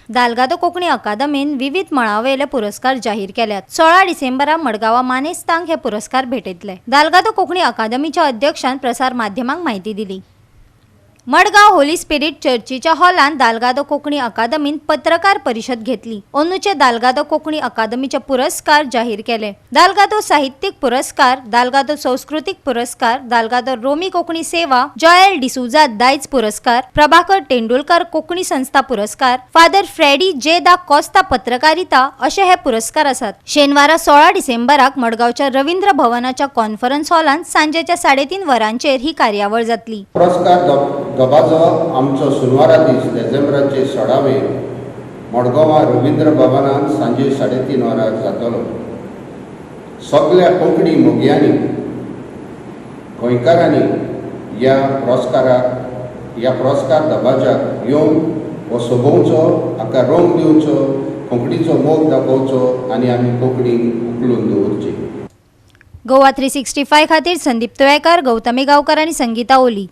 दाल्गादो कोंकणी अकादमीन विविध मळावयले पुरस्कार जाहीर केल्यात. 16 डिसेंबरा मडगांवा मानेस्तांक हे पुरस्कार भेटयतले. दाल्गादो कोंकणी अकादमीच्या अध्यक्षान प्रसार माध्यमांक म्हायती दिली. मडगांव होली स्पिरिट चर्चीच्या हॉलांत दाल्गादो कोंकणी अकादमीन पत्रकार परिशद घेतली. अंदूचे दाल्गादो कोंकणी अकादमीचे पुरस्कार जाहीर केले. दाल्गादो साहित्यीक पुरस्कार, दाल्गादो संस्कृतीक पुरस्कार, दाल्गादो रोमी कोंकणी सेवा, जॉयल डिसुजा दायज पुरस्कार, प्रभाकर तेंडुलकर कोंकणी संस्था पुरस्कार, फादर फ्रेडी जे दा कोस्ता पत्रकारिता अशे हे पुरस्कार आसात. शेनवारा 16 डिसेंबराक मडगांवच्या रवींद्र भवनाच्या कॉन्फरन्स हॉलांत सांजेच्या 3:30 वरांचेर ही कार्यावळ जातली. पुरस्कार दबाजो आमचो सुनवारा दीस, डिसेंबराचे 16वे, मडगांवां रवींद्र भवनांत सांजे 3:30 वरां जातलो. सगल्या कोंकणी मोगयांनी, गोंयकारांनी ह्या पुरस्कार दबाज्याक येवन हो सोबोवचो, हाका रंग दिवचो, कोंकणीचो मोग दाखोवचो आनी आमी कोंकणी उखलून दवरची. गोवा 365 खातीर संदीप तुयेकर, गौतमी गांवकर आनी संगीता ओली.